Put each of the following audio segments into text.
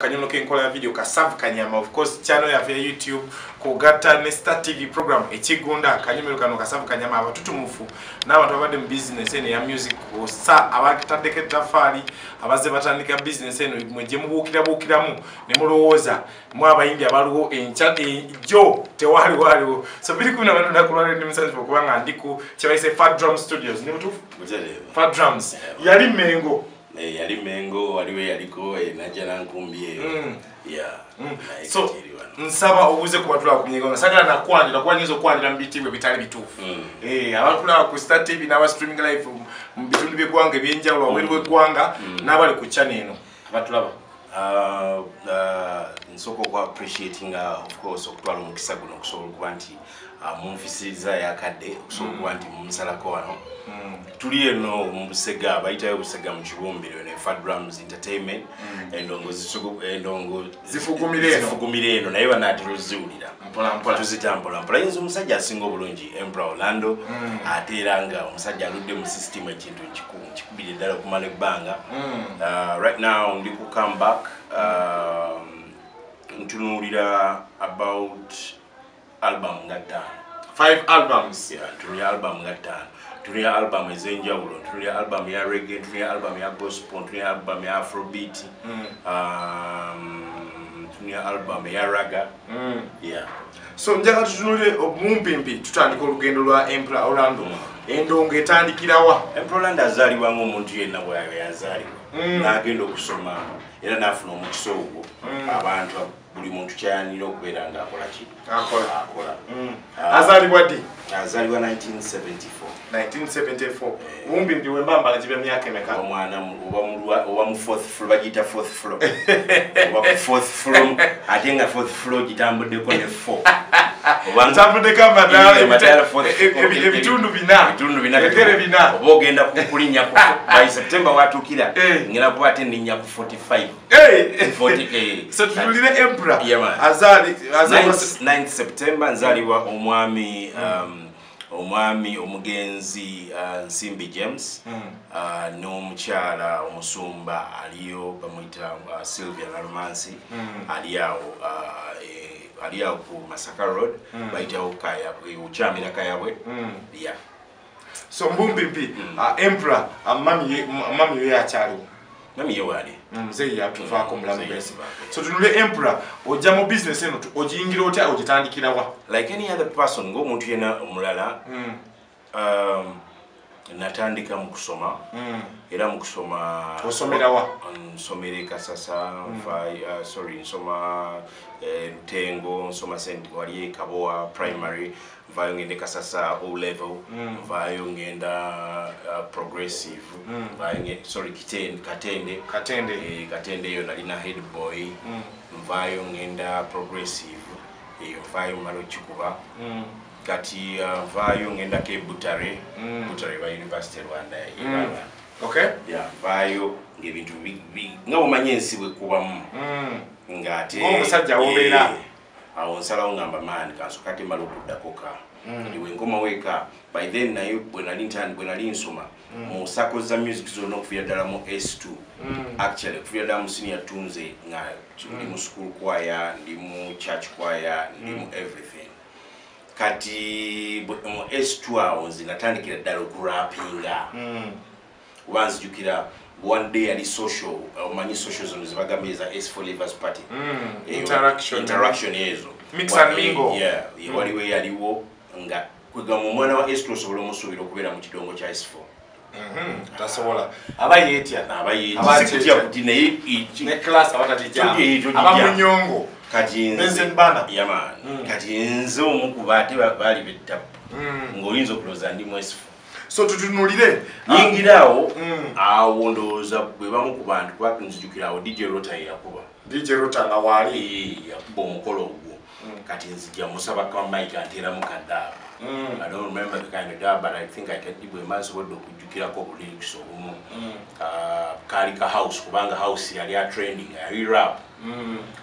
Kanyuno kenkola video kasavu kanyama, of course channel ya YouTube kogata ne Star TV program ekigunda kanyumiro kano kasavu kanyama abatutumufu n'abantu abadde mu business eno ya music osa abakitaddeko ettaffaali abazze batandika business eno mwe mubuukira buukiramu ne mulowooza mu abayimbi abaliwo enkya jo tewali waliwo. So biri kuna bantu nakulwala ndi musanyufu okubanga ndi ku kye Fat Drum Studios. Ni mutufu? Fat Drums yali Mengo. Yali Mengo waliwe yaliko najja nankumbi eyo. Yeah. So nsaba obuze ku batula ku Mengo sagala nakwanjira kuba nyinza okwanjira mu bitibwe bitali bituufu. Abatula ku Star TV n'aba streaming live mu bitundu by'eggwanga ebyenjawulo wabweru w'eggwanga n'abali ku channel eno abatulaba. Nsooka okwa appreciating of course okutwala omukisa guno okusobola okuba nti munfisiriza yakadde okusobola okuba nti mumusalako wano. Tuli eno mu Busega, bayitayo Busega mu Kibumbiro ne Fat Drums Entertainment. Endongo zifugumire eno naye banaatera oziwulira mpola mpola, tuzita mpola mpola. Yinza omusajja asinga obulungi Emperor Orlando, ate era nga omusajja aludde mu system ekintu nkikubira ddala okumala ebbanga. Right now ndi ku comeback, ntunuulira about album nga 5. 5 albums. Yeah, ntunuulira album nga 5. Ntunuulira album ez'enjawulo, ntunuulira album ya reggae, ntunuulira album ya gospel, ntunuulira album ya afrobeat, ntunuulira album ya raga. Yeah. So njagala tutunulire omumpimpi tutandika olugendo lwa Emperor Orlando. Endongo etandikirawa? Emperor Orlando azaalibwa ng'omuntu yenna bwe yazaalibwa. N'agenda okusoma era n'afuna omukisa ogwo. Abantu buli muntu kyayanira okubeera ng'akola ki? Akola. Azaalibwa ddi? Azaalibwa 1974. 1974. Bumbi ndi wembambala gibe myaka emeka? Omwana oba mu fourth floor, bagiyita fourth floor. Oba ku fourth floor, ate nga fourth floor gitambuddeko ne 4. Oba amadaala ebitundu bina. Ebitundu bina. Ebigere bina. Oba ogenda kulinnya ku by September watuukira ngenda kuba ate nninnya ku 45. 40. So tunulire Emperor. Azali 9 September nzaalibwa omwami omwami omugenzi Nsimbi James n'omukyala omusumba aliyo bamuyita Sylvia Nalumansi, ali awo ku Masaka Road, bayitawo Kayabwe, ukyamira Kayabwe. Yeah. So mbumpimpi Emperor mami ye akyaliwo? Mami ye wali. Muzeeyi yatuvaako mulamu bw'ensi. So tunule Emperor, ojja mu business eno ogiyingira otya, ogitandikirawa? Like any other person ng'omuntu yenna omulala, natandika mu kusoma. Era mu kusoma osomerawa? Nsomera e Kasasa, sorry, nsoma Lutengo, nsoma St. wali e Kabowa Primary, nvaayo ngenda e Kasasa O level, nvaayo ngenda Progressive, nvaayo sorry Katende. Katende. Katende eyo nalina head boy, nvaayo ngenda Progressive, eyo nvaayo mmala okikuba. Kati nvaayo ngendako e Butare, Butare ba University Rwanda. Okay. Yeah, nvaayo ng'ebintu nga bw'omanyi ensi bwekubamu. Ng'ate omusajja wobeera awo nsalawo ngamba maani kansooka ate mmala okuddako ka. Kati bwe nkomawo eka, by then naye bwe nali nsoma mu sako za music zonna okuviira ddala mu S2. Actually okuviira ddala mu senior 2 nze nga ndi mu school choir, ndi mu church choir, ndi mu everything. Kati mu S2 awo nze natandikira ddala okurapinga. Kuba nzijukira one day yali social, omanyi social zino zebagambye za S4 Leavers Party. Interaction. Interaction ezo. Mix and mingle. Yeah, waliwo eyaliwo nga kwegamba omwana wa S2 osobola omusuubira okubeera mu kidongo kya S4. Tasobola. Aba yeetya. Aba yeetya. Sikutya kuti naye ne class aba tagijja. Aba munyongo. Kati nze Bana. Yeah man. Kati nze omu ku baate baali bettapu. Ng'oyinza okulowooza ndi mu S4. So tutunulire. Yingira awo, awo ndowooza bwe bamu ku bantu kuba nzijukira awo DJ Rota ye yakuba. DJ Rota nga waali. Yakuba omukolo ogwo. Kati nzija musaba ka mic anteeramu ka dub. I don't remember the kind of dub, but I think I can bwe mba nsobodde okujjukirako bu lyrics obumu. Kaali ka house kubanga house yali a trending, yali rap.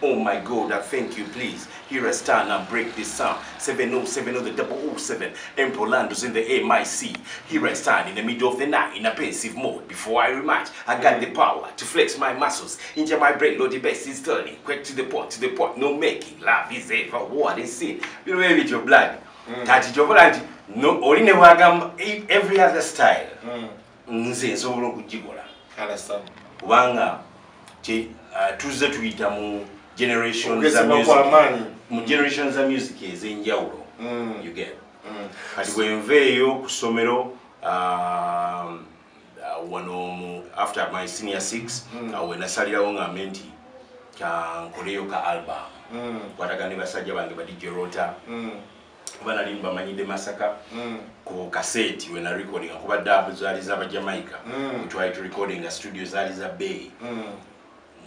Oh my God, I thank you, please. Here I stand and break this sound. 7070 the 007. Emperor Lando's in the MIC. Here I stand in the middle of the night in a pensive mode. Before I rematch, I got the power to flex my muscles. Injure my brain, Lord the best is turning. Quick to the point, no making. Love is ever what is sin. You know, with your blood. Kati chokola nti no oli ne wagamba every other style. Nze nsobola okugikola. Understand. Kubanga tuzze tuyita mu generation za music, mu generation za music ez'enjawulo. You get. Kati bwe nveeyo ku ssomero wano mu after my senior 6 awo nasalirawo ngambe nti kankoleyo ka album. Kwatagana ne basajja bange ba DJ Rota. Kuba nali mbamanyidde Masaka ku kaseti we na recording kuba dub zaali z'aba Jamaica. We tried to recording a studio zaali za Bay.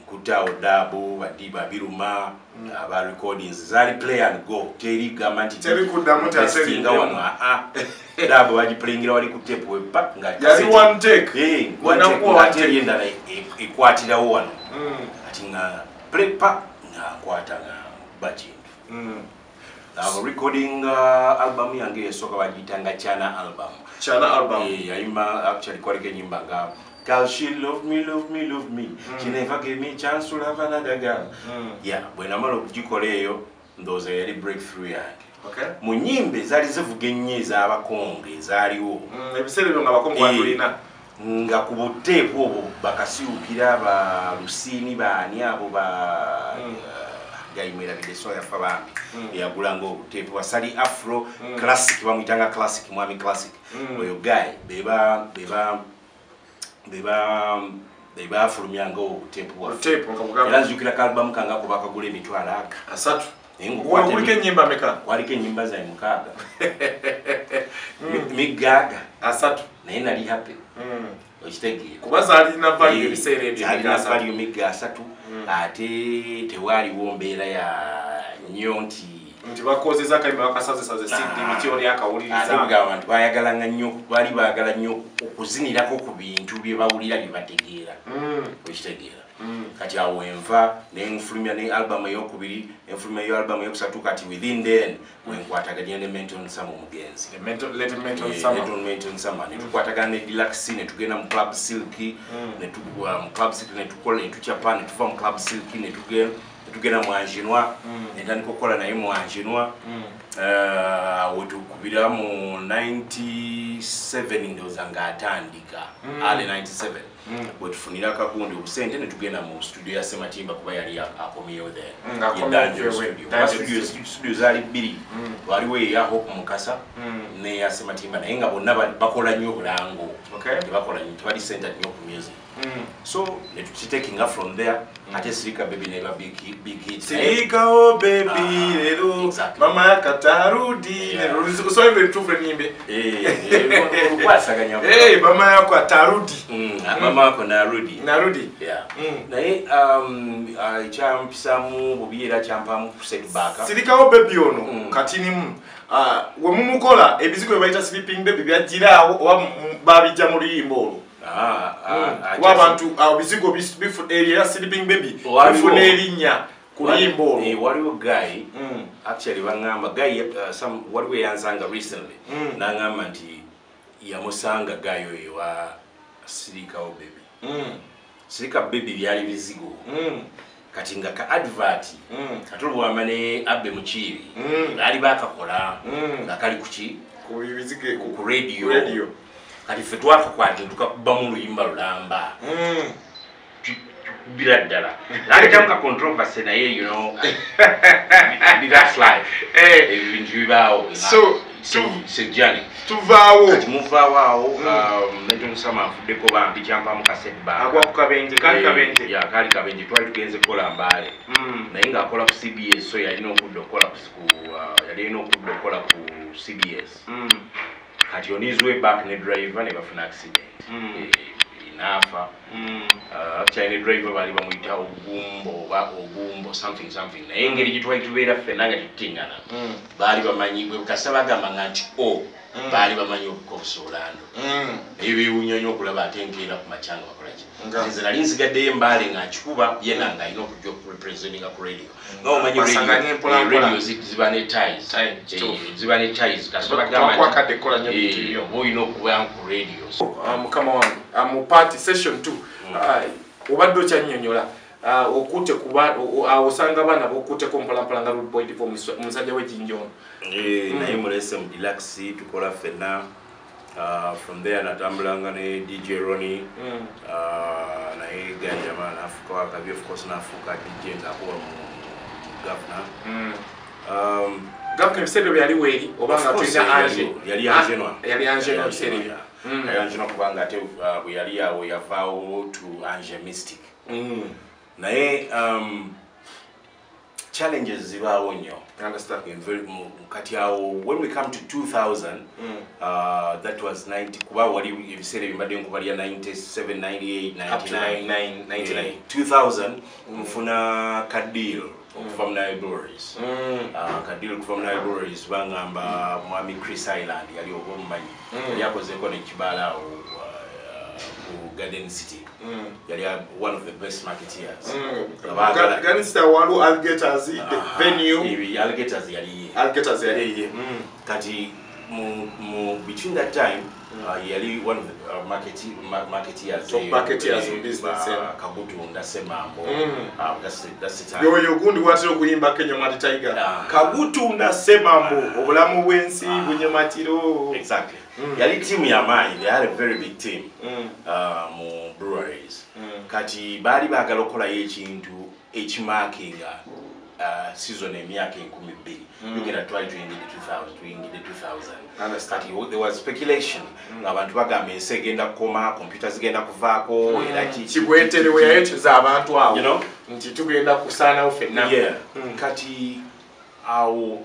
Nkutaawo dub badiba biruma aba recordings zaali play and go teri gamba nti teri kuddamu testinga wano dub bagiplayingira wali ku tape we pa nga yali one take. One take nga teri endala ekwatirawo wano ati nga play pa nga nkwata nga bakintu. Recording album yange esooka bagiyitanga Chana album. Chana album. Yayimba actually kwaliko ennyimba nga girl she love me love me love me. She never gave me chance to love another girl. Yeah, bwe namala okugikola eyo ndowooza yali breakthrough yange. Okay. Mu nnyimba ezaali zivuga ennyo ez'Abakongo ezaaliwo. Ebiseera ebyo nga Abakongo batulina. Nga ku buteepu obwo bakasiwukira ba Lusini baani abo ba gayimera bideso yafa bambi eyagulanga obuteepu basali afro classic bamuyitanga classic mwami classic. Oyo guy beba bebafulumyanga obuteepu bwaffe. Era nzijukira ka album kange ako bakagula emitwalo aka 3. Kuliko ennyimba meka? Kwaliko ennyimba zae 6. Migaaga 3. Naye nali happy. Okitegeera. Kuba zaalina value ebiseera ebyo. Zaalina value migga 3. Ate tewaaliwo mbeera ya nnyo nti bakozesa akayimba bakasazesaze CD biki oli akawuliriza. Ate mugamba abantu baayagalanga nnyo, baali baagala nnyo okuzinirako ku bintu bye bawulira bye bategeera. Okitegeera. Kati awo enva ne nfulumya ne album eyokubiri, nfulumya yo album eyokusatu kati within then wenkwataganya ne Menton Sama omugenzi. Late Menton Sama. Late Menton Sama. Ne tukwatagana ne Deluxe ne tugenda mu Club Silk, ne tugwa mu Club Silk ne tukola ne tuchapa ne tuva mu Club Silk ne tugenda mu Angenoi, ne ntandika okukola naye mu Angenoi. Wetukubira mu 97 ndowooza ng'atandika, early 97. Wetufunira akagundi obusente ne tugenda mu studio ya Sematimba kuba yali akomyewo then. Studio zaali 2, waliwo eya Hope Mukasa n'eya Sematimba naye nga bonna bakola nnyo obulango. Tebakola nnyo, tebali centered nnyo ku music. So ne tukitakinga from there ate Sirika Baby neba big hit. Sirika oh baby lero mama yakatarudi lero so every truth nyimbe. Kwasaganya. Mama yako atarudi. Mama yako narudi. Narudi. Yeah. Naye kyampisamu bubi era kyampamu setback. Sirika oh baby ono katinimu. We mumukola ebizigo bayita sleeping baby byajiraawo oba babijja mu luyimba olwo. Kuba abantu awo bizigo eri sleeping baby bifuna erinnya ku luyimba olwo. Waliwo guy actually bangamba guy some waliwo eyansanga recently nangamba nti yamusanga guy oyo wa Sirika oh baby. Sirika baby byali bizigo. Kati nga ka advert katulwama ne Abbe Mukiibi baali bakakola nga kali kuki ku radio. Kati ffe twakakwata tukakubamu oluyimba lulamba tukubira ddala naletamu ka controversy naye you know that's life. Ebintu bibaawo. So sejani tuvaawo kati muvaawo awo. Menton Sama afuddeko bambi kyampamu ka setback. Agwa ku kabenje, kali kabenje. Ya kali kabenje twali tugenze kukola Mbale. Naye ng'akola ku CBS so yalina okudda okukola ku CBS. Kati on his way back ne driver ne bafuna accident. Nafa. Actually ne driver bali bamuyita Ogumbo oba Ogumbo something something. Naye engeri gye twali tubeera ffenna nga tetutingana. Baali bamanyi bwe kasita bagambanga nti o baali bamanyi okukozesa Orlando. Naye beewuunya nnyo okulaba ate nkeera ku makya nga bakola ki. Nze nali nsigaddeyo embaale nga nkikuba, ye nga alina okujja okurepresentinga ku radio. Nga omanyi radio ziba ne ties, ziba ne ties, kasita bagamba nti oba olina okuba ku radio. Mukama wange, mu party session 2 obadde okyannyonnyola okute kuba osanga abaana bokutteko mpolampola nga Rude Boy Divo, omusajja w'ejjinja ono. Naye mulese mu Deluxe tukola ffenna. From there natambulanga ne DJ Ronnie, naye ganjama nafuuka wakabi, of course nafuuka DJ ng'akuba mu Governor. Governor ebiseera ebyo yali weeri oba nga tulina Ange? Yali Angenwa. Yali Angenwa ebiseera ebyo. Yali Angenwa kubanga ate bwe yali awo yavaawo to Ange Mystic. Naye challenges zibaawo nnyo. Kati awo when we come to 2000, that was 90, kuba wali ebiseera ebimbadde nkubalya 97, 98, 99, 99, 2000 nfuna ka deal okuva mu Nile Breweries. Ka deal okuva mu Nile Breweries, bangamba mwami Chris Island yali oba omumanyi, yali akozeeko n'ekibaala awo ku Garden City. Yali one of the best marketeers. Garden City waliwo Alligators, the venue. Alligators yali ye. Alligators yali ye. Kati mu between that time yali one of the marketeers. Top marketeers in business. Kagutu Semambo. That's the time. Yoyo gundi watera okuyimba Kenya Mad Tiger. Kagutu Semambo, obulamu bw'ensi bunyematiro. Exactly. Yali team ya maanyi, they had a very big team mu breweries. Kati baali baagala okukolayo ekintu ekimarkinga season emyaka 2000. Yogera twali tuyingidde 2000, tuyingidde 2000. Kati there was speculation ng'abantu bagamba ensi egenda kukoma, kompyuta zigenda kuvaako, era ki Kibwetere we yayeteza abantu awo nti tugenda kusaanawo ffenna. Kati awo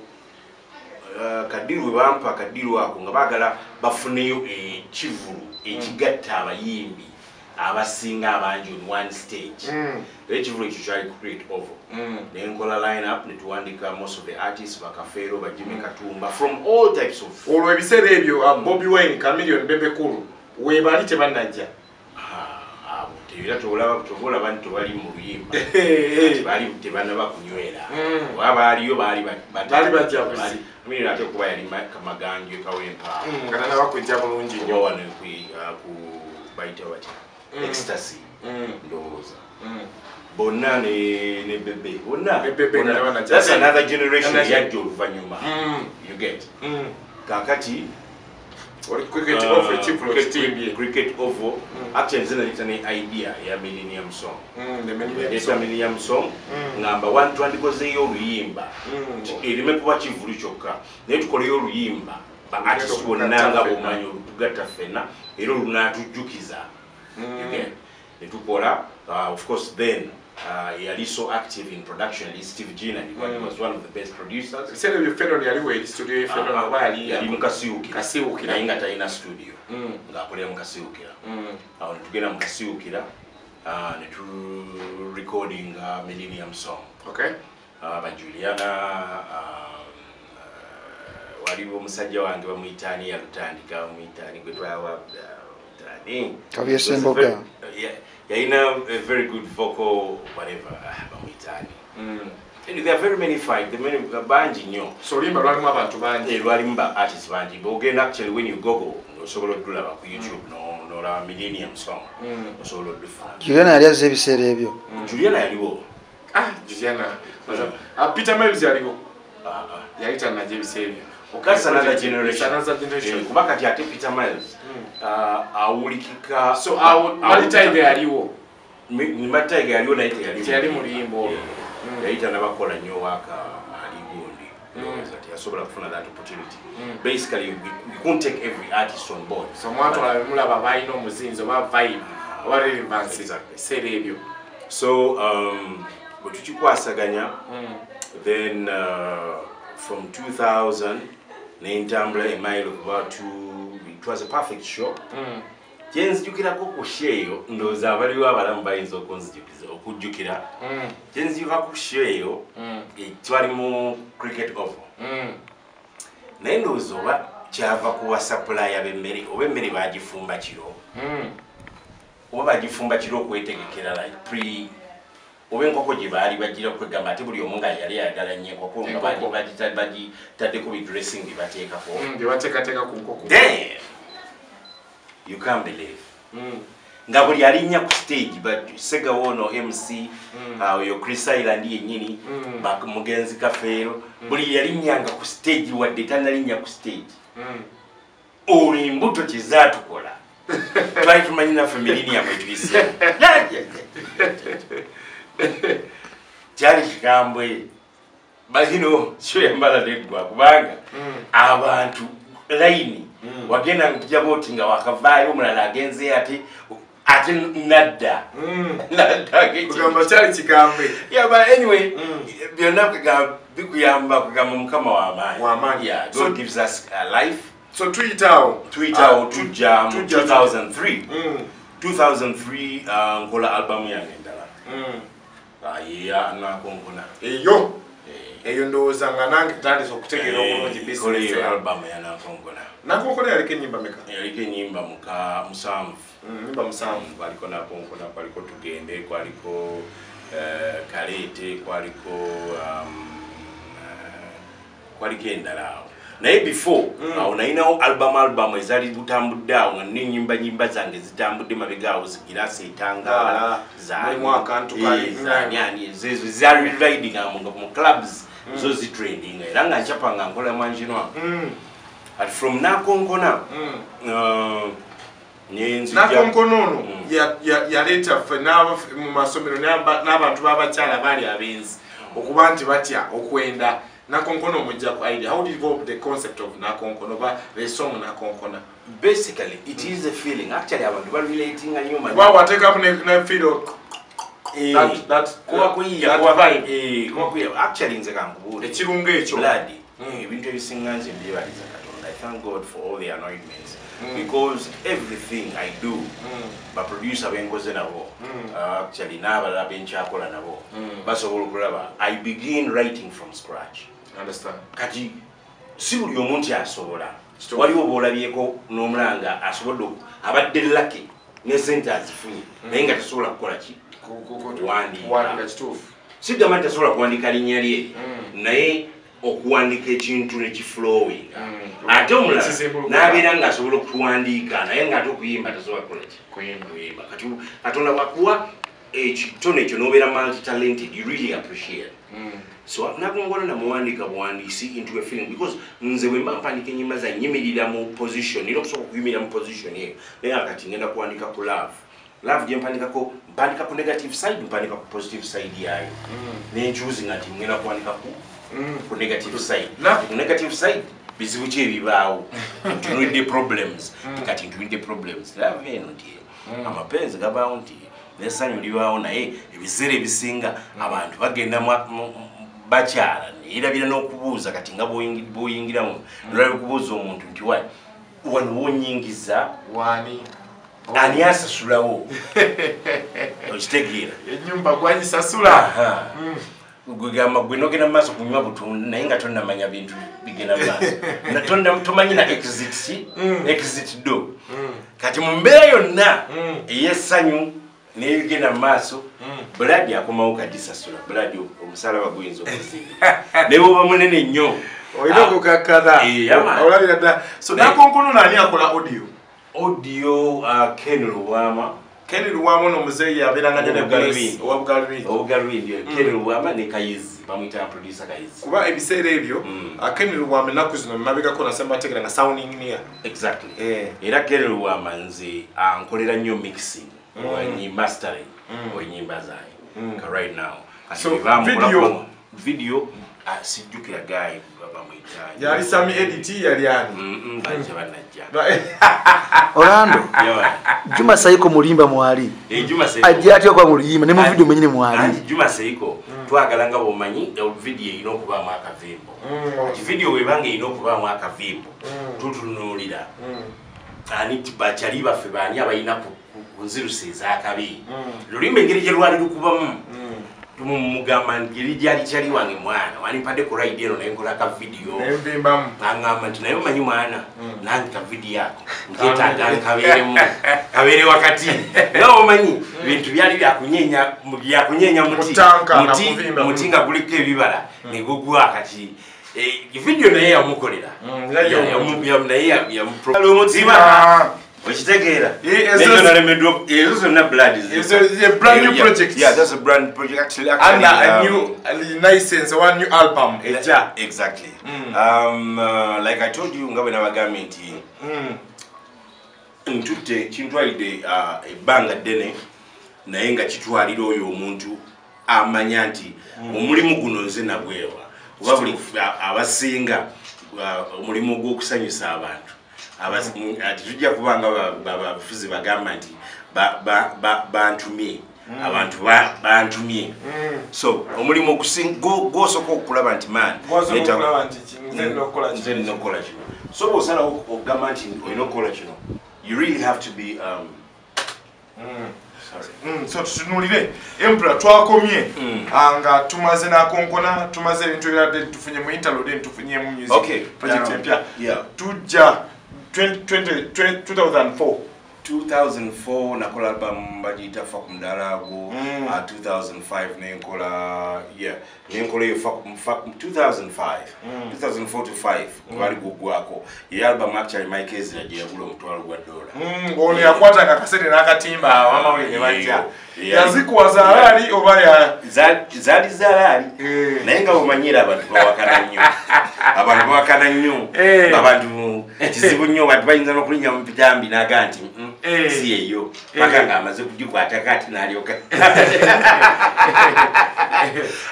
ka deal we bampa ka deal ako nga baagala bafuneyo ekivulu ekigatta abayimbi abasinga abangi on one stage. Ekivulu ekyo kyali Cricket Oval. Nenkola line up netuwandika most of the artists, Bakafeero, ba Jimmy Katumba, from all types of. Olwo ebiseera ebyo Bobi Wine, Chameleone, Bebe Cool weebali tebannajja. Era tolaba nti tebali mu luyimba, baali tebannaba kunywera, oba baaliyo baali bajja buzi. Ate okuba yali Maganjo Kawempa nga tannaba kujja bulungi nnyo wano ku bayita batya Ecstasy ndowooza bonna ne Bebe bonna. That's another generation yajja oluvannyuma, you get. Kaakati Cricket Oval, Cricket Oval. Actually nze naleta ne idea ya Millennium Song. Naleta Millennium Song ngamba one twandikozeeyo oluyimba ereme kuba kivulu kyokka, naye tukoleyo oluyimba ba artist bonna nga bw'omanyi olutugatta ffenna era olunaatujjukiza. You get. Ne tukola, of course then yali so active in production, Steve Jean, and he was one of the best producers. Ebiseera ebyo Fenon yaliwo eri studio ye Fenon oba yali yali mu Kasiwukira. Kasiwukira. Naye nga talina studio, ng'akolera mu Kasiwukira. Awo ne tugenda mu Kasiwukira ne tu recordinga Millennium Song. Ba Juliana, waliwo omusajja wange bamuyita ani yalutandika, bamuyita ani gwe twawa Kabye Semboga. Yalina a very good vocal whatever, bamuyita ani. There are very many fight, there are many bangi nnyo. So oluyimba lwalimu abantu bangi. Lwalimu ba artists bangi. Bw'ogenda actually when you google osobola oddulaba ku YouTube n'olaba Millennium Song, osobola oddufuna. Juliana yali azze ebiseera ebyo. Juliana yaliwo. Juliana. Peter Miles yaliwo. Yali tannajja ebiseera ebyo. That's another generation. Another generation. Kuba kati ate Peter Miles awulikika. So awo Mad Tiger yaliwo. Mad Tiger yaliwo naye teyali mu luyimba olwo. Yali tannabakola nnyo waaka ali gundi. Ndowooza teyasobola kufuna that opportunity. Basically you couldn't take every artist on board. So mwatwala bemulaba balina omuzinzi oba vibe oba relevance ebiseera ebyo. So bwe tukikwasaganya then from 2000 nentambula a mile of about two, it was a perfect show. Kyenzijukirako ku show eyo, ndowooza abaliwo abalamu bayinza okunzijukiza okujjukira. Kyenzijukira ku show eyo, twali mu Cricket Oval. Naye ndowooza oba kyava ku basupplier b'emmere, oba emmere baagifumba kiro, Oba bagifumba kiro okwetegekera like pre oba enkoko gye baali bagira kwegamba ate buli omu nga yali ayagala nnyo enkoko nga bagitaddeko bi dressing bye bateekako. Bye bateekateeka ku nkoko. Damn! You can't believe. Nga buli alinnya ku stage but Segawo ono MC oyo Chris Island yennyini mugenzi Kafeero buli yalinnyanga ku stage wadde tannalinnya ku stage. Olwo embuto kye zaatukola. Twali tumanyi naffe millennium etuyise. Kyali kikambwe. But you know, show yambala neggwa kubanga abantu layini wagenda nkujja bw'oti nga wakavaayo omulala agenze ate nadda. Kugamba kyali kikambwe. Yeah, but anyway, byonna bikuyamba kugamba Mukama w'amaanyi. Yeah, God gives us a life. So tuyitaawo tujja mu 2003. 2003 nkola album yange endala. Ya Nakonkona. Eyo. Eyo ndowooza nga nange ntandise okutegeera obulungi business. Eyo album ya Nakonkona. Nakonkona yaliko ennyimba meka? Yaliko ennyimba musanvu. Nnyimba musanvu. Kwaliko Nakonkona, kwaliko Tugende, kwaliko Kalete, kwaliko kwaliko endala awo. Naye before awo nalinawo album ezaali butambudde awo nga n'ennyimba nyimba zange zitambudde mabega awo zigirasi etangaala zaani ezo zaali riding mu clubs zo zitrending era nga nchapa nga nkola mwanjinwa. At from Nakonkona Nakonkona ono yaleeta ffe mu masomero n'abantu b'abakyala baali abenzi okuba nti batya okwenda. Nakonkona omujja ku idea. How did you develop the concept of Nakonkona oba the song Nakonkona? Basically, it is a feeling. Actually, abantu ba relating nnyo manyi. Wa wateekamu ne feel that kuba kuyiya that vibe. Kuba kuyiya. Actually, nze kankubuulire. Ekirungo ekyo. Blood. Ebintu ebisinga nze mbyebaliza Katonda. I thank God for all the anointments. Because everything I do, ba producer benkoze nabo, actually n'abalala benkyakola nabo, basobola okulaba. I begin writing from scratch. Understand. Kati si buli omu nti asobola. Waliwo bw'olabyeko n'omulanga asobodde abadde lucky ne sente azifunye naye nga tasobola kukola ki? Kuwandiika kituufu. Sigamba nti tasobola kuwandiika linnya lye naye okuwandiika ekintu ne kiflowinga. Ate omulala n'abeera ng'asobola okuwandiika naye ng'ate okuyimba tasobola kukola ki? Kuyimba. Kati Katonda bw'akuwa ekitone ekyo n'obeera multi-talented, you really appreciate. So Nakonkona namuwandiika buwandiisi into a feeling because nze bwe mba mpandiika ennyimba zange nyimirira mu position, era okusobola okuyimirira mu position eyo naye kati ngenda kuwandiika ku love. Love gye mpandikako, mpandika ku negative side, mpandika ku positive side yayo. Nenchoosinga nti ngenda kuwandiika ku negative side. Ku negative side bizibu ki ebibaawo? Ntunulidde problems. Kati ntunulidde problems. Love eno nti amapenzi gabaawo nti n'essanyu libaawo naye ebiseera ebisinga abantu bagenda bakyala neerabira n'okubuuza kati nga bw'oyingiramu nolabira okubuuza omuntu nti wano wonyingiza wani ani asasulawo okitegeera ennyumba gwangisasula gwegamba gwe nogenda mu maaso kunywa butunda naye nga tonnamanya bintu bigenda mu maaso tomanyi na exit ki exit door kati mu mbeera yonna ey'essanyu n'ebigenda mu maaso Blood akomawo kadisasula. Blood omusalaba guyinza okuzinga naye bw'oba munene nnyo olina okukakkana olabira ddala. So Nakonkona ono ani akola audio? Audio Ken Luwama. Ken Luwama ono muzeeyi abeeranga nnyo ne Grace owa Bugalwindi. Obugalwindi Ken Luwama ne Kayizi bamuyita producer Kayizi. Kuba ebiseera ebyo Ken Luwama ennaku zino mabegako nasemba ategeera nga sound engineer. Exactly. Era Ken Luwama nze ankolera nnyo mixing mastering ennyimba zange right now. So video sijjukira guy bamuyita yali Sami edit yali ani bajja banajja Orlando Juma Saiko mulimba mwali Juma Saiko ajja atya kwa muliyimba ne mu video mwenyini mwali Juma Saiko twagala nga bwomanyi video erina okubaamu akavimbo. Kati video bwebanga erina okubaamu akavimbo tutunuulira ani bakyali baffe baani abalina ku nzirusi ez'akabi. Lulimi engeri gye lwali lukubamu Tumugamba nti gyali kyali wange mwana wanimpadde ku ride eno naye nkola ka video angamba nti naye omanyi mwana nange ka video ako nkeetaaga nkabeeremu kabeere wakati naye omanyi ebintu byali byakunyenya muti nga guliko ebibala ne gugwa kati video naye yamukolera naye yamutima okitegeera. Ezo zonna blood is a brand new project. Yeah, that's a brand new project actually. And a new license, one new album. Exactly. Like I told you, nga bwe nabagambye nti ntutte kintwalidde ebbanga ddene naye nga kitwalira oyo omuntu amanya nti omulimu guno nze nagwewa kuba buli abasinga omulimu gw'okusanyusa abantu tujja kubanga bafuzi bagamba nti bantumye abantu bantumye so omulimu gwosooka okulaba nti man nze nina okukola kino so bw'osalawo okugamba nti olina okukola kino you really have to be so tutunulire Emperor twakomye nga tumaze nakonkona tumaze ebintu ebirala tufunye mu interlude tufunye mu music project empya tujja 2004 nakola album bagiyita Fa ku Mudaala Gwo. 2005 nenkola nenkola eyo 2005 2004 to 5 gwali gugwako ye album actually Mike Ezra gye yagula $1,000. Ono yakwatanga akasente n'akatimba abamawulire ne bajja yazikuwa zaali oba zaali zaali naye nga bwomanyira abantu bawakana nnyo abantu bawakana nnyo abantu kizibu nnyo abantu bayinza n'okulinnya mu pitambi n'aga nti si eyo paka ng'amaze kugikwata kati n'alyoka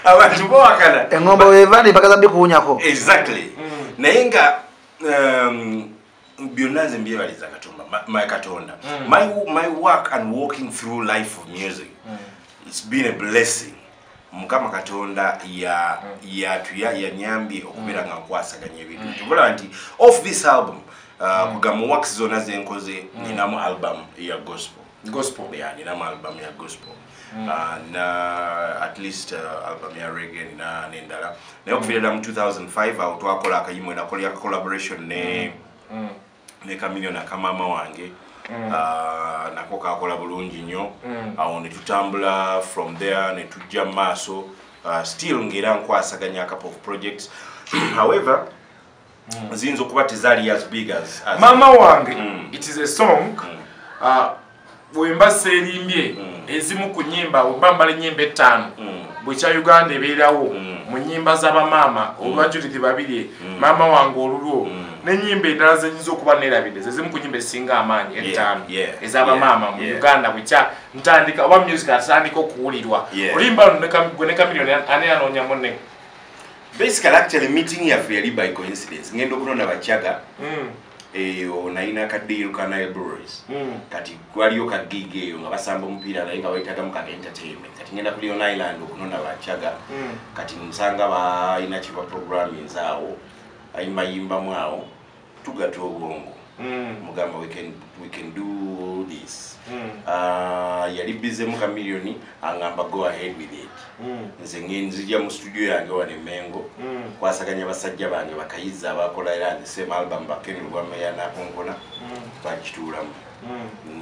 abantu bawakana engombe weeva mpaka zambi kuwunyako. Exactly. Naye nga byonna nze mbyebaliza Katonda my Katonda my work and walking through life of music it's been a blessing. Mukama Katonda yanyambye okubeera nga nkwasaganya ebintu tubula nti off this album kugamba works zonna zenkoze ninamu album ya gospel. Yeah, ninamu album ya gospel na at least album ya reggae na nendala naye okuviira mu 2005 awo twakola akayimwe nakola collaboration ne Chameleone akamama wange nako kakola bulungi nnyo awo ne tutambula from there ne tujja maaso still ngera nkwasaganya a couple of projects however ziyinza okuba tezaali as big as mama wange. It is a song bwemba seerimbye ezimu ku nnyimba oba mbala ennyimba 5 bwekya Uganda ebeerawo mu nnyimba z'abamaama olwa Judith Babirye mama wange olulwo n'ennyimba endala zenyinza okuba neerabidde zezimu ku nnyimba ezisinga amaanyi 5 ez'abamaama mu Uganda bwekya ntandika oba music atandika okuwulirwa oluyimba luno gwe ne Chameleone ani anoonya munne. Basically actually meeting yaffe yali by coincidence ngenda okunona Bachaga eyo nalina ka deal ka Nile Breweries kati gwaliyo ka gig eyo nga basamba omupiira naye nga bayitagamu ka entertainment kati ngenda ku Leon Island okunona Bachaga kati nsanga balina kiba programming awo ayimayimbamu awo tugata obwongo mugamba we can do this. Yali busy mu Chameleone angamba go ahead with it. Nze nzija mu studio yange wane Mengo kwasaganya basajja bange bakayiza abakola era the same album bakeni lwameya nakonkona bakituulamu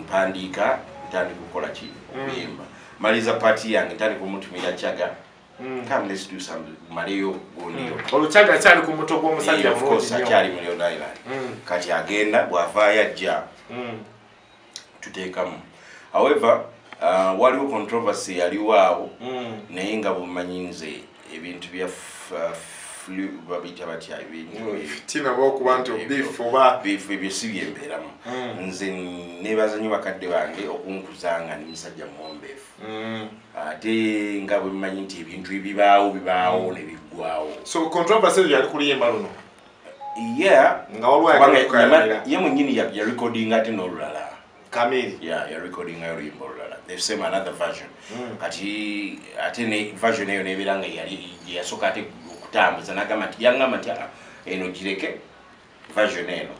mpandiika ntandika kukola ki okuyimba maliza party yange ntandika omutumira Chaga come let's do something maleyo gondiyo olwo Chaga akyali ku muto gw'omusajja of course akyali mu Leon Island kati agenda bw'avaayo ajja tuteekamu. However waliwo controversy yaliwo awo naye nga bw'omanyi nze ebintu bya babiyita batya tina okuba nti beef oba beef ebyo si byembeeramu nze neebaza nnyo bakadde bange okunkuzanga ndi musajja muwombeefu ate nga bwe mmanyi nti ebintu ebibaawo bibaawo ne biggwawo. So controversy eyo yali ku luyimba luno? Yeah, nga waliwo ye mwennyini ya recording ate n'olulala Kamili. Yeah, you're recording oluyimba olulala. The same another version. Kati ate ne version eyo nebeera nga yali yasooka ate okutambuza n'agamba nti yangamba nti eno gireke version eno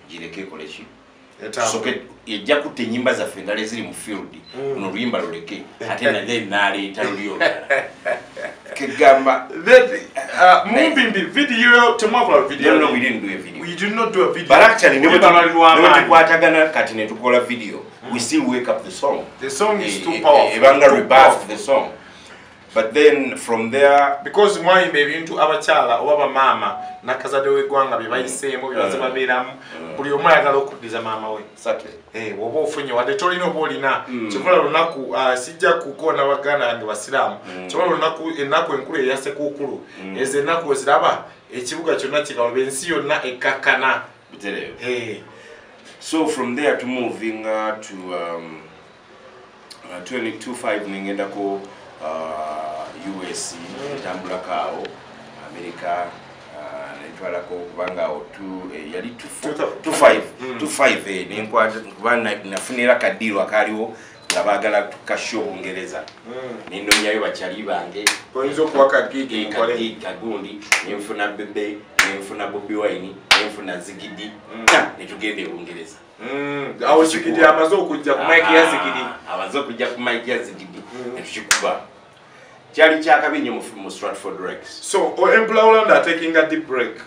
gireke ekole ki Soke ejja kutta ennyimba zaffe endala eziri mu field, luno oluyimba luleke, ate then n'aleeta luli olulala. Kegamba Mumbimbi video temwakola video? No, we didn't do a video. We did not do a video. But actually ne bwe tukwatagana kati ne tukola video, we still wake up the song. The song is too powerful. Ebanga rebirth the song. But then from there, because mwayimba ebintu abakyala oba bamaama nakazadde w'eggwanga bye bayiseemu, bye baze babeeramu, buli omu ayagala okuddiza maama we. Oba ofunye wadde tolina oba olina, kikola lunaku, sijja kukoona baganda bange basiraamu, kikola lunaku ennaku enkulu eya Sekukkulu, ezo ennaku oziraba ekibuga kyonna kikaloba, ensi yonna ekkakkana. So from there to moving to 2025 ningendako US, ntambulako awo America, nentwalako kubanga awo yali 25 25, nenkwata kuba nafunira kadiiro akaaliwo nga baagala tukasho Bungereza, nenonyayo bakyali bange oyinza okuwa kagigi kagundi, nenfuna Bebe, nenfuna Bobi Wine, nenfuna Zigidi, netugenda e Bungereza. Awo Zigidi amaze okujja ku mic ya Zigidi, amaze okujja ku mic ya Zigidi, netukikuba. Kyali kyakabi nnyo mu Stratford Rex. So Emperor Orlando taking a deep break.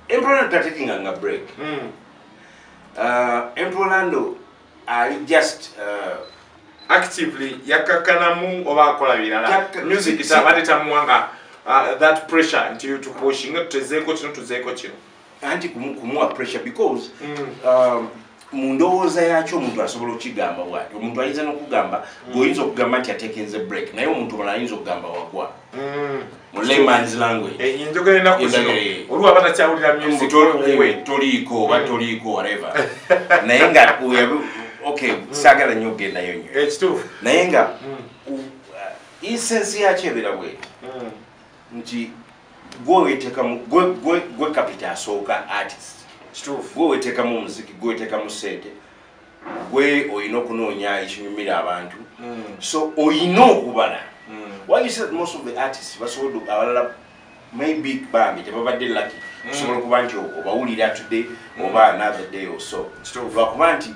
Emperor Orlando taking a break. Emperor Orlando ali just actively yakakanamu oba akola birala. Music is abadde tamuwanga that pressure nti you to pushing tuzeeko kino tuzeeko kino. Anti kumuwa pressure because mu ndowooza yakyo omuntu asobola okukigamba bw'ati. Omuntu ayinza n'okugamba, gweoyinza okugamba nti atekinze break, naye omuntu omulala ayinza okugamba wagwa. Mu layman's language. Enjogera ennaku zino olwo aba takyawulira music toliiko oba toliiko whatever. Naye nga okay, saagala nnyo okugendayo nnyo. Ekituufu. Naye nga essence yakyo ebeera bw'eti nti gwe weteekamu gwe capital asooka artist. Gwe weteekamu omuziki, gwe weteekamu ssente, gwe olina okunoonya ekinyumira abantu, so olina okubala. Why you say that most of the artists basobola abalala maybe bambi tebabadde lucky okusobola okuba nti obawulira today oba another day or so, lwakuba nti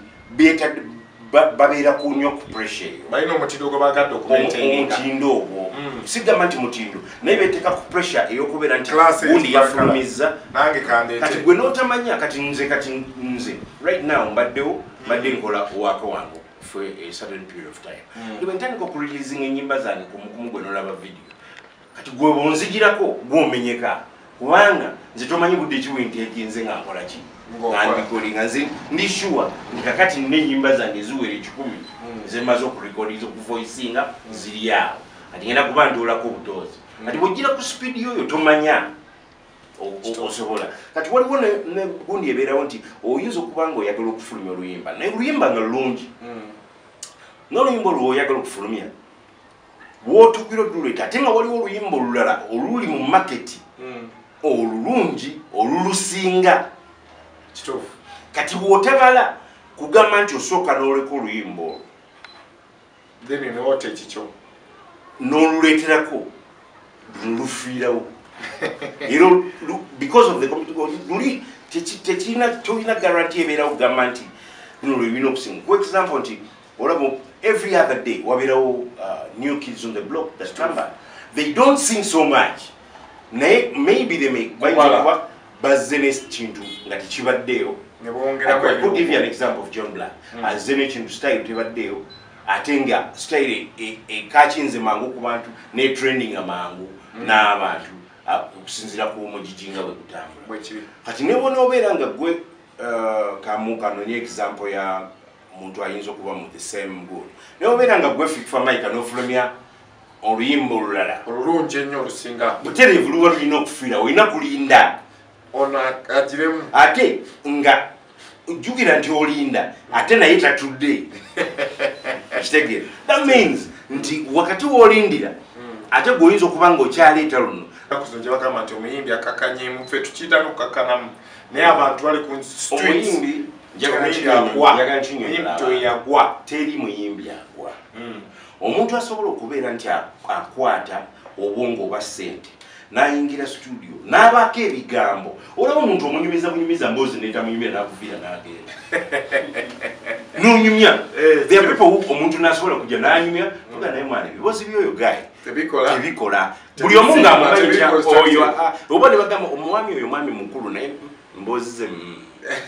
babeera ku nnyo ku pressure eyo, balina omutindo gwe bagadde okumaintaininga omutindo ogwo. Sigamba nti mutindo, naye beeteeka ku pressure ey'okubeera nti gundi yafulumizza nange kandeete. Kati gwe n'otamanya, kati nze right now mbaddewo, mbadde nkola owaka wange for a certain period of time. Bwe ntandika okureleasinga ennyimba zange kumukumu gwe n'olaba video, kati gwe bw'onzigirako gw'omenyeka, kubanga nze tomanyi budde ki bwe nteekinze nga nkola ki, nga nze ndi sure nti kakati nina ennyimba zange ziwera 100 ze mmaze okurekodinga, okuvoicinga, ziri awo, kati ngenda kuba ntoolako obutoozi. Kati bw'ojjira ku speed yoyo tomanya osobola. Kati waliwo ne gundi ebeerawo nti oyinza okuba nga oyagala okufulumya oluyimba, naye oluyimba nga lulungi, n'oluyimba olwo oyagala okufulumya w'otuukira oluleeta, ate nga waliwo oluyimba olulala oluli mu maketi olulungi olulusinga. Kituufu. Kati bw'otabala kugamba nti osooka n'oleka oluyimba olwo, then n'otta ekikyo n'oluleeterako, lufiirawo. Era because of the luli tekirina, tolina guarantee ebeerawo kugamba nti luno lwe lulina okusinga. For example nti olaba every other day wabeerawo new kids on the block that come back. They don't sing so much, naye maybe they may bayinza okuba bazze n'ekintu nga tekibaddeeyo. I could give you an example of John Black. Azze n'ekintu style tebaddeeyo, ate nga style ekakinze mangu ku bantu ne trendinga mangu n'abantu okusinziira ku mugigi nga bwe gutambula. Kati ne bw'onoobeera nga gwe kamu kanonye example ya muntu ayinza okuba mu the same good, naye obeera nga gwe Fik Fameica n'ofulumya oluyimba olulala olulungi ennyo olusinga butereevu, luba lulina okufiira, olina kulinda ono agiremu, ate nga jjukira nti olinda ate naye tatudde. Kitegeera? That means nti wakati w'olindira ate gw'oyinza okuba nga okyaleeta luno. Ennaku zino gye bagamba nti omuyimbi akakanyemu, ffe tukiyita n'okukakkanamu, naye abantu bali ku streets. Omuyimbi njagala nkinyonnyola toyagwa, teri muyimbi agwa. Omuntu asobola okubeera nti akwata obwongo oba ssente Nayingira studio n'abaako ebigambo. Olaba omuntu omunyumiza bunyumiza mboozi netamunyumira n'akuviira n'agenda n'onyumya. There are people who omuntu n'asobola kujja n'anyumya tuga naye mwana ebibozi by'oyo guy tebikola. Buli omu ng'amumanyi nti oyo oba ne bagamba omwami oyo mwami mukulu naye mboozi ze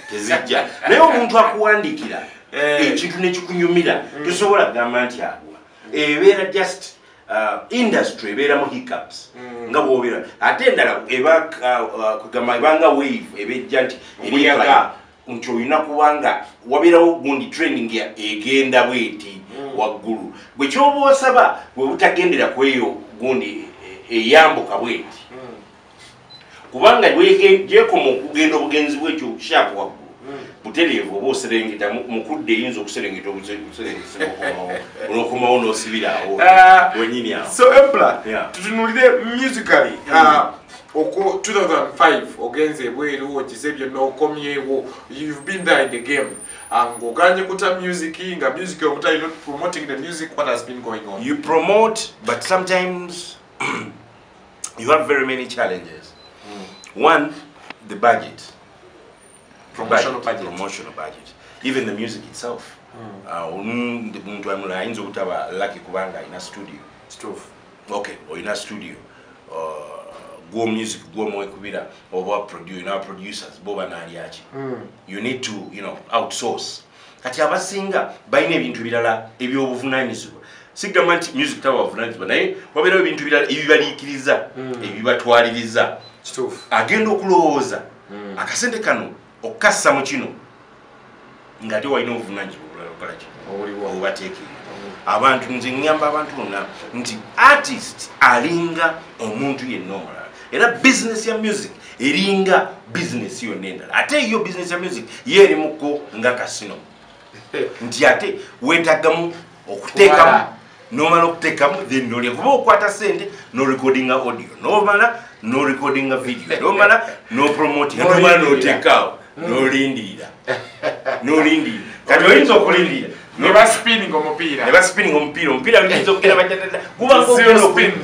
tezijja. Naye omuntu akuwandiikira ekintu nekikunyumira tosobola kugamba nti agwa. Ebeera just industry ebeeramu hiccups nga bw'obeera ate endala eba kugamba ebanga wave ebejja nti erika nti olina kubanga wabeerawo gundi training egenda bweti waggulu gwe kyoba osaba bwe butagendera ku eyo gundi eyambuka bweti kubanga gyekoma okugenda obugenzi bwekyo sharp waggulu butereevu oba oserengeta mukudde eyinza okuserengeta obuserengese n'okomawo n'osibira awo wenyini awo. So Empla, tutunulire musically oko 2005 ogenze ebweru ogize byonna okomyewo, you've been there in the game ng'oganye kuta music nga music omuta, you're not promoting the music. What has been going on? You promote, but sometimes you have very many challenges. One, the budget. Promotional budget. Promotional budget. Even the music itself. Omuntu amulala ayinza obutaba lucky kubanga alina studio. Kituufu. Okay, olina studio. Gwo music gwo mwekubira oba producer, producers bo banaalyaki. You need to, you know, outsource. Kati abasinga balina ebintu birala ebyobuvunaanyizibwa. Sigamba nti music taba buvunaanyizibwa naye wabeerawo ebintu birala ebibaliikiriza, ebibatwaliriza. Kituufu. Agenda okulowooza akasente kano okukassa mu kino ng'ate walina obuvunaanyizibwa obulala okukola ki? Obubateekera. Abantu nze ngamba abantu bonna nti artist alinga omuntu yenna omulala. Era business ya music eringa business yonna endala. Ate yo business ya music ye erimuko nga kasino. Nti ate weetagamu okuteekamu n'omala okuteekamu then n'olya kuba okwata ssente n'orecordinga audio n'omala n'orecordinga video n'omala n'opromotinga n'omala n'oteekaawo n'olindirira n'olindirira. Kati oyinza okulindirira ne baspinning omupiira ne baspinning omupiira omupiira oyinza okugenda bajjatata guba ng'ogenda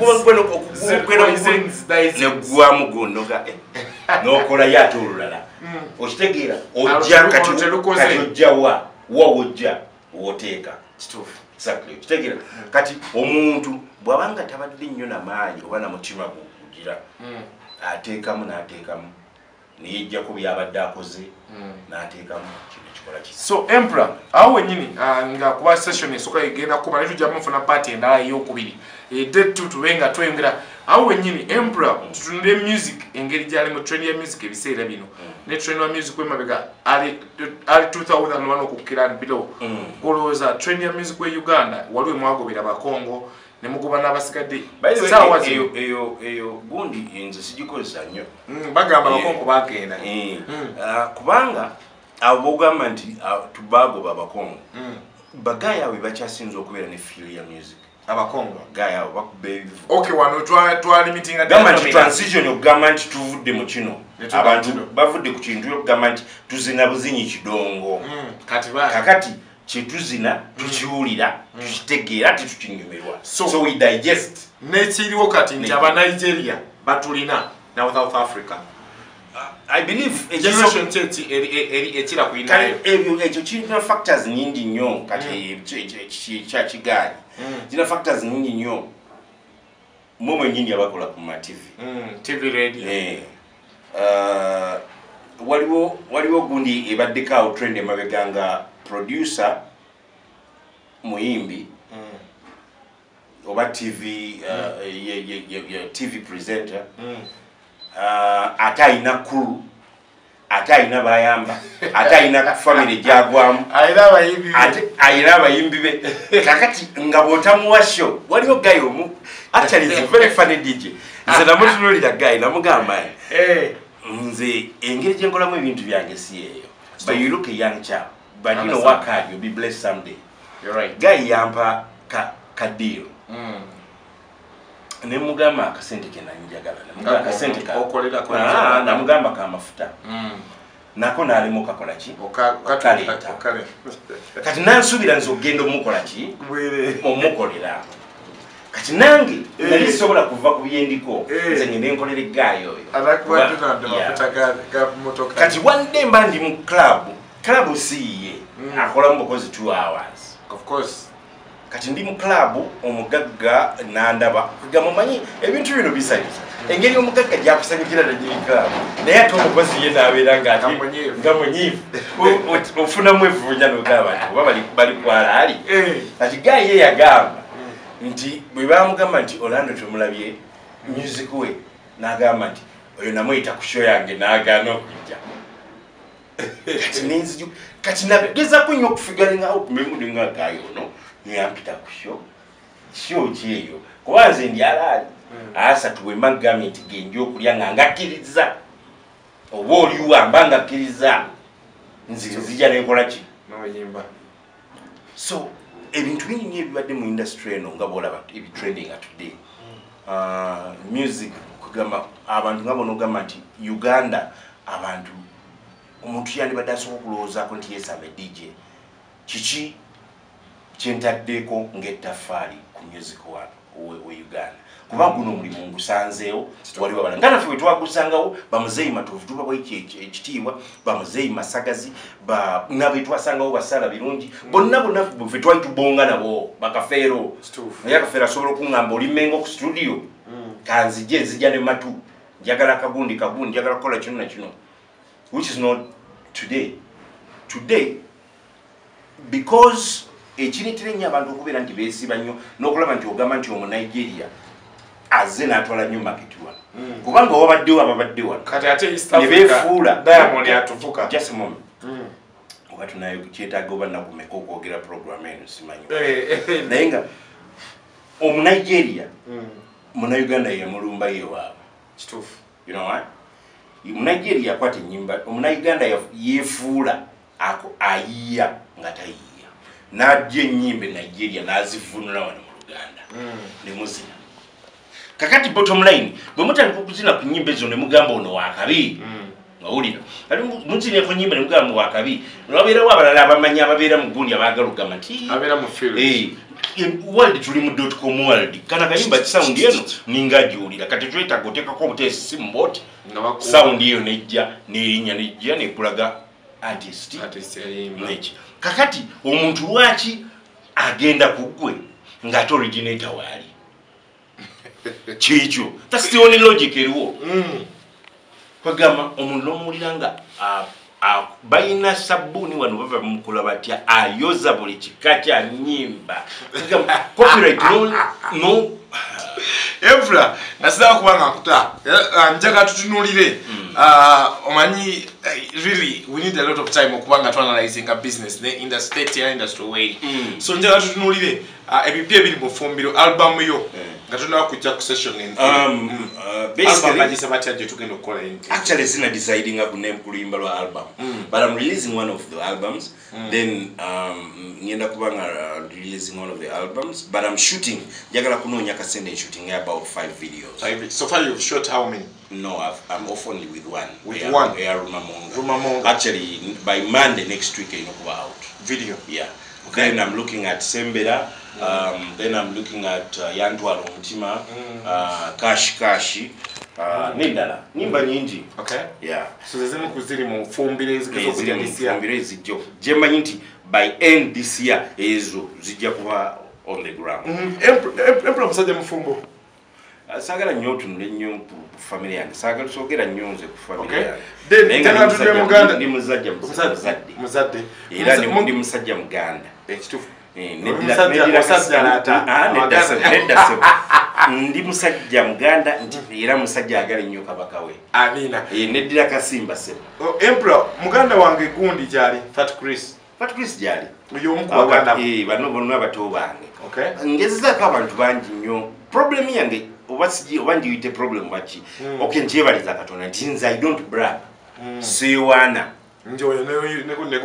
ne gunoga n'okolayo ate olulala okitegeera ojja kati ojja wa wojja w'oteeka. Kituufu. Exactly. Okitegeera kati omuntu bw'abanga tabadde nnyo na maanyi oba na mutima gukugira ateekamu n'ateekamu neyejjako byabadde akoze n'ateekamu kino kikola ki. So Emperor, awo wennyini nga kuba session esooka egenda kuba naye tujja mufuna part endala ey'okubiri edde tube nga tweyongera. Awo wennyini Emperor, tutunule music engeri gyali mu trend ya music ebiseera bino ne trend wa music w'emabega ali 2001 okukkira and below. Olowooza trend ya music we Uganda waliwo mwagobera Abakongo ne mugoba n'abasigadde saawa zino? Eyo gundi nze sigikozesa nnyo. Bagamba Abakongo bagenda kubanga abo bogamba nti tubagoba Abakongo bagaya abo bakyasinze okubeera ne feel ya music. Abakongo bagaya abo bakuba ebivu. Okay, wano twalimitinga gamba nti transition okugamba nti tuvudde mu kino abantu bavudde ku kintu okugamba nti tuzina buzinyi kidongo kakati kyetuzina tukiwulira tukitegeera tetukinyumirwa, so we digest. Nekiriwo kati nti aba Nigeria batulina na South Africa. I believe generation ekira kuyinayo ebyo ekyo kirina factors nyingi nnyo kati kyakigaanyi kirina factors nyingi nnyo. Mwe mwennyini abakola ku ma TV TV radio waliwo gundi ebaddeko awo trend emabega nga producer muyimbi oba TV TV presenter ate alina crew ate alina bayamba ate alina family gyagwamu ate alina abayimbi be. Kakati nga bw'otamuwa show waliwo guy omu actually is a very funny DJ. Nze namutunuulira guy namugamba nze engeri gye nkolamu ebintu byange si eyo, but you look a young chap, but you know, work hard, you'll be blessed someday. You're right. Guy yampa ka deal. Ne mugamba akasente ke nanjagala. Namugamba akasente ka okolera ko. Namugamba ka mafuta. Nako nalimu kakola ki? Okaleta. Kati nansubira nze ogenda omukola ki? Omukolera. Kati nange nali sobola kuva ku byendiko nze ngende nkolere guy oyo. Anakuwa Donald amafuta ga motoka. Kati one day mba ndi mu club siye akola mbokozi 2 hours. Of course. Kati ndi mu club omugagga nandaba kugamba manyi ebintu bino bisanyusa. Engeri omugagga gyakusanyukira nanyini club naye ate omukozi ye n'abeera nga munyiivu ofunamu evvunya n'ogamba nti oba bali kwalaali. Kati guy ye yagamba nti bwe bamugamba nti Orlando tumulabye music we n'agamba nti oyo namuyita ku show yange n'agaana okujja. Kati nenziju kati nagezaako nnyo okufiguring out memundi nga guy ono niyampita ku show ki eyo kuba nze ndi alaali asatu bwe mba nkugambye nti genja okulya nga ngakkiriza oba oliwa mba ngakkiriza nze nzija nenkola ki n'oyimba. So ebintu bingi nnyo ebibadde mu industry eno nga bw'olaba ebitrending today. Music kugamba abantu nga bonogamba nti Uganda abantu omuntu yandibadde asobola okulowoozaako nti yeesamba DJ kiki kyentaddeko ng'ettaffaali ku music we Uganda kuba guno omulimu ngusanzeewo waliwo abalala nga naffe bwe twagusangawo bamuzeeyi Matovu tubawa ekitiibwa bamuzeeyi Masagazi nga twasangawo Basala Birungi bonna bonna ffe twali tubonga nabo bakafeero naye akafeero asobola okuŋŋamba oli Mengo ku studio kanzije nzija ne matu njagala kagundi kagundi njagala kukola kino na kino which is not today. Today because ekireetera ennyo abantu okubeera nti beesiba nnyo n'okulaba nti ogamba nti omu Nigeria azze n'atwala nnyo market wano kubanga wabaddewo ababadde wano kati ate East ne Africa beefuula. Diamond atuvuka. Just a moment. Oba tunayo kyetaaga oba nnaku okwogera program eno simanyi naye nga omunigeria munauganda yamulumba yewaabwe. Kituufu. You know what? Omunigeria yakwata ennyimba omunauganda yeefuula ako ayiya nga tayiya n'ajja ennyimba e Nigeria n'azivunula wano mu Luganda ne muzina. Kakati bottom line bwe mutandika okuzina ku nnyimba ezo ne mugamba ono wakabi ngawulira ali muzina ku nnyimba ne mugamba wakabi wabeerawo abalala abamanyi ababeera mu gundi abaagala okugamba nti abeera mu field. World tuli mu .com world kana kayimba sound eno ninga agiwulira kati twetaaga oteekako obuteesi simu bwoti nga bakuwa sound eyo nejja nerinnya nejja nekulaga artist artist yayimba. Neki kakati omuntu lwaki agenda ku ggwe ng'ate originator waali kyekyo? That's the only logic eriwo. Kwegamba omuntu n'omuwulira nga balina sabbuuni wano bava mukula batya ayoza buli kika kya nnyimba. Kwegamba copyright no. Evra nasira kuba nga nkuta njagala tutunuulire omanyi really we need a lot of time okuba nga tuanalyzinga business ne industry state ya industry way. So njagala tutunuulire ebipya ebiri mu ffumbiro album yo nga tunaba kujja ku session album basically bagiyise batya gye tugenda okukola Actually sina deciding ku name kuluyimba lwa album but I'm releasing one of the albums. Then ngenda kuba nga releasing one of the albums, but I'm shooting njagala kunoonya kasente shooting about five videos. Five. So far you've shot how many? No, I'm off only with one. With one? Eya Rumamonga. Rumamonga. Actually by Monday next week erina kuba out. Video. Yeah. Then I'm looking at Sembera, then I'm looking at Yantwala Omutima, Kashi Kashi, n'endala nyimba nyingi. Okay. Yeah. So zezimu ku ziri mu ffumbiro ezigeza okujja this year. Fumbiro ezijja gye mmanyi nti by end this year ezo zijja kuba on the ground. Emperor musajja mufumbo? Saagala nnyo otunule nnyo ku family yange, saagala soogera nnyo nze ku family yange. Then Naye nga njagala ndi tudde Muganda. ndi musajja muzadde. Muzadde. Era ndi musajja muganda. Ekituufu. Eh, Oli musajja alaata. Ah, nedda Abaganda. nedda sebo. Ndi musajja muganda nti era musajja agala ennyo kabaka we. Amina. Eh, neddira kasimba sebo. Oh, Emperor muganda wange gundi gyali Fat Chris. Fat Chris gyali. Oyo omu ku baganda bo. Eh, bano bonna bato bange. Okay. Ngezezaako abantu bangi nnyo. Problem yange oba sigi oba ngiyite problem baki. Okay, nkyebaliza Katonda nti nze I don't brag. Seewaana. Nje oyo ne ne ne ne.